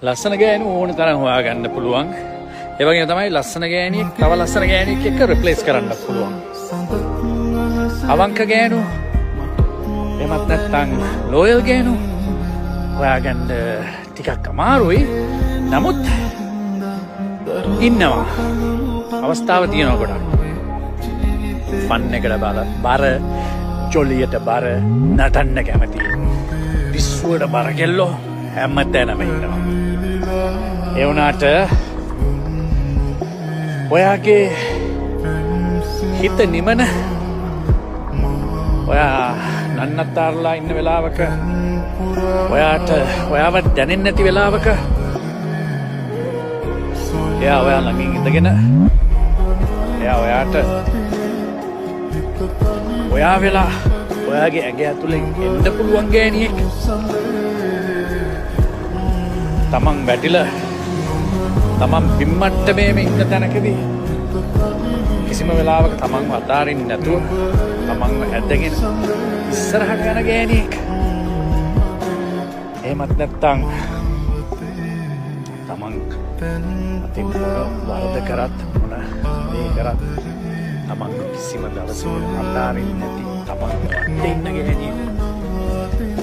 ලස්සන ගෑනු ඕන තරම් හොයාගන්න පුළුවන්. ඒ වගේම තමයි ලස්සන ගෑණියෙක් තව ලස්සන ගෑණියෙක් එක්ක රිප්ලේස් කරන්නත් පුළුවන්. අවංක ගෑනු එහෙමත් නැත්නම් ලෝයල් ගෑනු හොයාගන්න ටිකක් අමාරුයි. නමුත් ඉන්නවා. අවස්ථාව තියෙනවා ගොඩක්. ෆන් එකට බල බර, ජොලියට බර, නටන්න කැමති, පිස්සුවට බර කෙල්ලෝ හැම තැනම ඉන්නවා. ඒ වුණාට ඔයාගේ හිත නිමන, ඔයා නන්නත්තාරලා ඉන්න වෙලාවක, ඔයාට ඔයාව දැනෙන්නේ නැති වෙලාවක එයා ඔයා ළඟින් ඉඳගෙන එයා ඔයාට ඔයා වෙලා ඔයාගේ ඇඟ ඇතුලෙන් එන්න පුළුවන් ගෑණියෙක්, තමන් වැටිලා තමන් බිම් මට්ටමේම ඉන්න තැනකදී කිසිම වෙලාවක තමන්ව අතාරින්න නැතුව තමන්ව ඇදගෙන ඉස්සරහට යන ගෑණියෙක්, එහෙමත් නැත්නම් තමන් අතින් මොන වරද කරත්, මොන දේ කරත් තමන්ව කිසිම දවසක අතාරින්න නැති, තමන් වටේ ඉන්න ගෑණියෙක්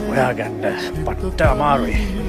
හොයාගන්න පට්ට අමාරුයි.